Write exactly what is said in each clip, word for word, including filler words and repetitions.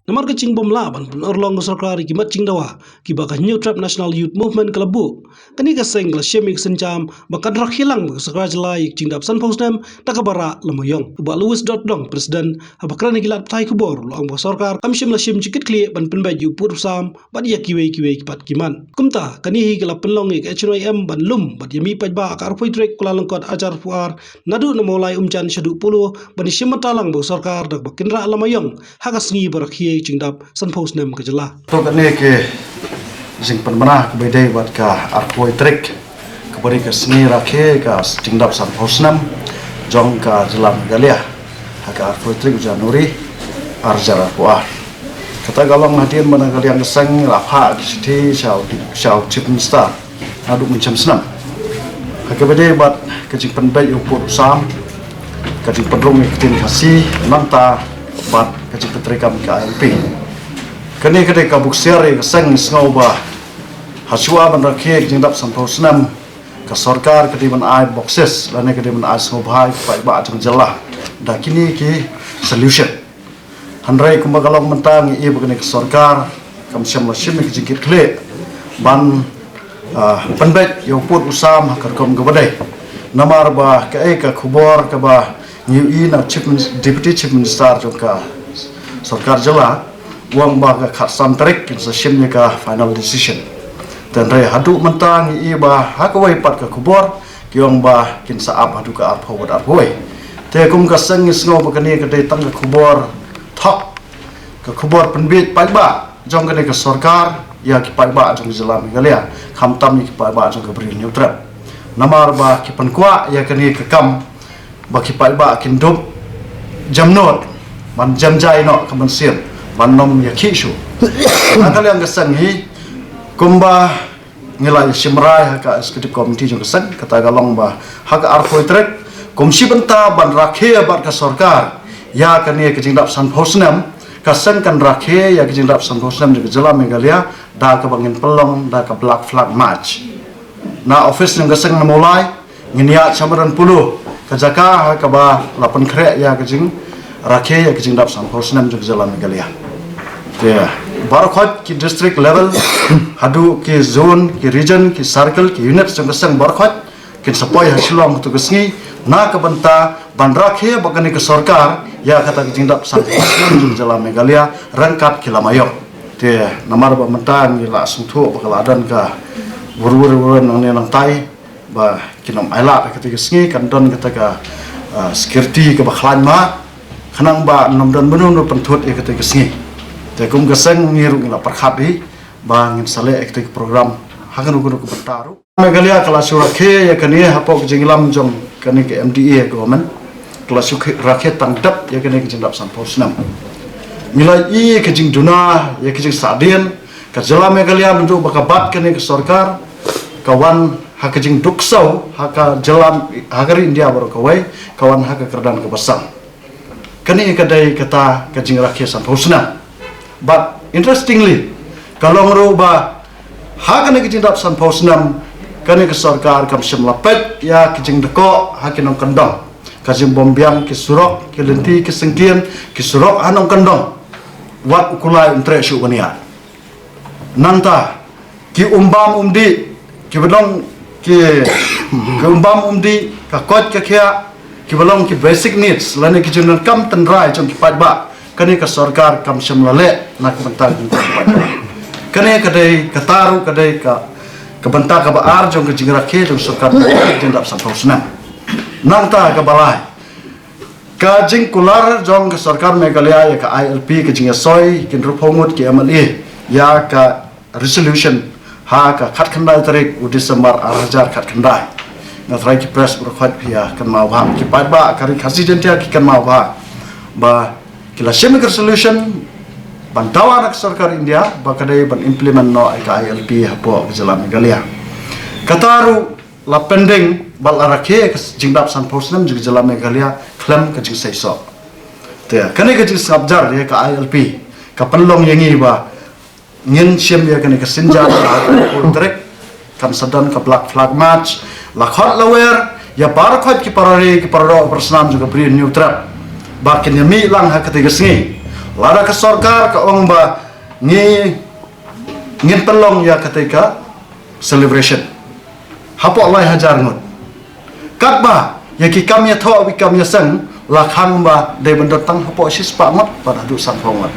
Namar ka jingbym lah ban pynurlong ka sorkar ïa ki mat jingdawa kiba ka Hynñiewtrep National Youth Movement ka la buh, kane ka seng ka la shim ïa ka sienjam ba kan rakhe lang bad ka sorkar jylla ïa ka jingdap sanphew snem da kaba rah lama ïong. U Bah Louis Dodbrong, President, haba kren ha ki lad pathai khubor, u la ong ba ka sorkar kam shym la shim jingkitkhlieh ban pynbeit ïa u pud u sam bad ïa kiwei kiwei pat ki mat. Kumta, kane hi ka la pynlong ïa ka H N Y M ban lum bad ïa mih paidbah ha ka arphew tarik Kyllalyngkot arhajar arphew ar, naduh na Mawlai Umjan shaduh Polo, ban ïashim bynta lang bad ka sorkar da kaba kin rah lama ïong ha ka sngi ba rakhe ïa ka jingdap sanphew snem ka jylla. To, kane ka jingpynbna kaba ïadei bad ka arphew tarik, kaba dei ka sngi rakhe ka jingdap sanphew snem jong ka jylla Meghalaya, ha ka arphew tarik January arhajar arphew ar. Kata ka long hadien ba na ka liang ka seng la phah ki shithi sha u, sha u Chief Minister naduh mynshem snem, ha kaba ïadei bad ka jingpynbeit ïa u pud u sam, ka jingpynrung ïa ka ktien Khasi, nangta bad ka jingpyntreikam ïa ka I L P. Kane ka dei ka buksiar ïa ka seng. Ngi sngew ba hashwa ban rakhe ka jingdap sanphew snem, ka sorkar ka dei ban ai boksis lane ka dei ban ai sngewbha ïa ki paidbah jong ka jylla da kine ki solution. Hynrei kumba ka long mynta, ngi i ba kane ka sorkar kam shym la shim ïa ka jingkitkhlieh ban, ah, pynbeit ïa u pud u sam ha ka rukom kaba dei. Namar ba kaei ka khubor kaba ngi ïohi na Chief Minis-, Deputy Chief Minister jong ka sorkar jylla, u ong ba ka khatsan tarik kin sa shim ïa ka final decision. Te hynrei haduh mynta ngi i ba ha kawei pat ka khubor ki ong ba kin sa ap haduh ka arphew bad arphew wei. Te kum ka seng ngi sngew ba kane ka dei tang ka khubor thok, ka khubor pynbiej paidbah jong kane ka sorkar ïa ki paidbah jong ka jylla Meghalaya, khamtam ïa ki paidbah jong ka Bri Hynñiewtrep. Namar ba ki pynkwah ïa kane ka kam ba ki paidbah kin dup jemnud, ban jem jai noh ka mynsiem, ban nym ïakhih shuh. Na ka liang ka seng hi, kumba ngi la ïashim rai ha ka executive committee jong ka seng, kata ka long ba ha ka arphew tarik, kum shi bynta ban rakhe bad ka sorkar ïa kane ka jingdap sanphew snem, ka seng kan rakhe ïa ka jingdap sanphew snem jong ka jylla Meghalaya da kaba ngin pynlong da ka Black Flag March. Na office jong ka seng na Mawlai, ngin ïaid sha madan Polo, ka jaka ha kaba la pynkhreh ïa ka jingrakhe ïa ka jingdap sanphew snem jong ka jylla Meghalaya. Te baroh khoit ki district level haduh ki zone, ki region, ki circle, ki unit jong ka seng baroh khoit kin sa poi ha Shillong katto ka sngi na ka bynta ban rakhe bad kane ka sorkar ïa kata ka jingdap sanphew snem jong ka jylla Meghalaya ryngkat ki lama ïong. Te namar ba mynta ngi la sngewthuh ba ka la don ka wur wur wur nangne nangtai, ba kin ym ailad ha kata ka sngi, kan don kata ka, ah, security kaba khlaiñ ma, khnang ba ym don mano mano pynthut ïa kata ka sngi. Te kum ka seng ngi ruh ngi la pyrkhat hi ba ngin sa leh ïa kata ka program ha kano kano ka bynta ruh. Meghalaya ka la shu rakhe ïa kane hapoh ka jingïalam jong kane ka M D A government, ka la shu khe-, rakhe tang dep ïa kane ka jingdap sanphew snem. Ngi la i ka jingduna, ïa ka jingsahdien, ka jylla Meghalaya mynta ba ka bat kane ka sorkar, ka wan ha ka jingduk ksew ha ka jylla, ha ka ri India baroh kawei, ka wan ha ka kyrdan kaba san. Kane ka dei kata ka jingrakhe sanphew snem. But interestingly, ka long ruh ba ha kane ka jingdap sanphew snem, kane ka sorkar kam shym la peit ïa ka jingdkoh ha ki nongkyndong, ka jingbymbiang ki surok, ki lynti ki syngkien, ki surok ha nongkyndong. Wat u kulai um treh shuh ban ïaid. Nangta ki um bam um dih, kiba long ki, ki um bam um dih, ka koit ka khiah, kiba long ki basic needs lane ki jingdonkam tynrai jong ki paidbah, kane ka sorkar kam shym la leh na ka bynta ki paidbah. Kane ka dei, kata ruh ka dei ka, ka bynta kaba ar jong ka jingrakhe jong sorkar ka jingdap sanphew snem. Nangta kaba lai, ka jingkular jong ka sorkar Meghalaya ïa ka I L P, ka jingïasoi ki hynriewphew ngut ki M L A ïa ka resolution ha ka khatkhyndai tarik u December arhajar khatkhyndai. Nga trai ki press baroh khoit phi ïa kynmaw bha, ki paidbah ka Ri Khasi Jaiñtia ki kynmaw bha ba ki la shim ka resolution ban dawa na ka sorkar India ba ka dei ban implement noh ïa ka I L P hapoh ka jylla Meghalaya. Kata ruh la pending bad la rakhe ka jingdap sanphew snem jong ka jylla Meghalaya khlem ka jingseisoh. Te kane ka jingsngap jar ïa ka I L P ka pynlong ïa ngi ba ngin shim ïa kane ka sienjam ha ka arphew tarik, kan sa don ka Black Flag March. La khot la wer ïa baroh khoit ki para ri, ki para doh para snam jong ka Bri Hynñiewtrep ba kin ïa mih lang ha kata ka sngi. Lada ka sorkar ka ong ba ngi ngin pynlong ïa katei ka celebration hapoh lai hajar ngut, katba ïa ki kam ïathoh, ki kam ïaseng la khang ba dei ban don tang hapoh shispah ngut bad haduh sanphew ngut.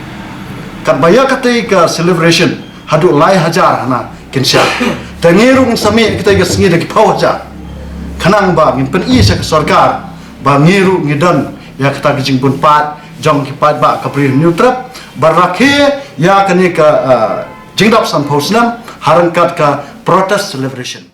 Katba ïa katei ka celebration haduh lai hajar hana kin shah. Te ngi ruh ngin sa mih katei ka sngi da ki phew hajar. Khnang ba ngin pyni sha ka sorkar ba ngi ruh ngi don ïa kata ka jingbun paid jong ki paidbah ka Bri Hynñiewtrep, ba rakhe ïa kane ka, ah, jingdap sanphew snem ha ryngkat ka protest celebration.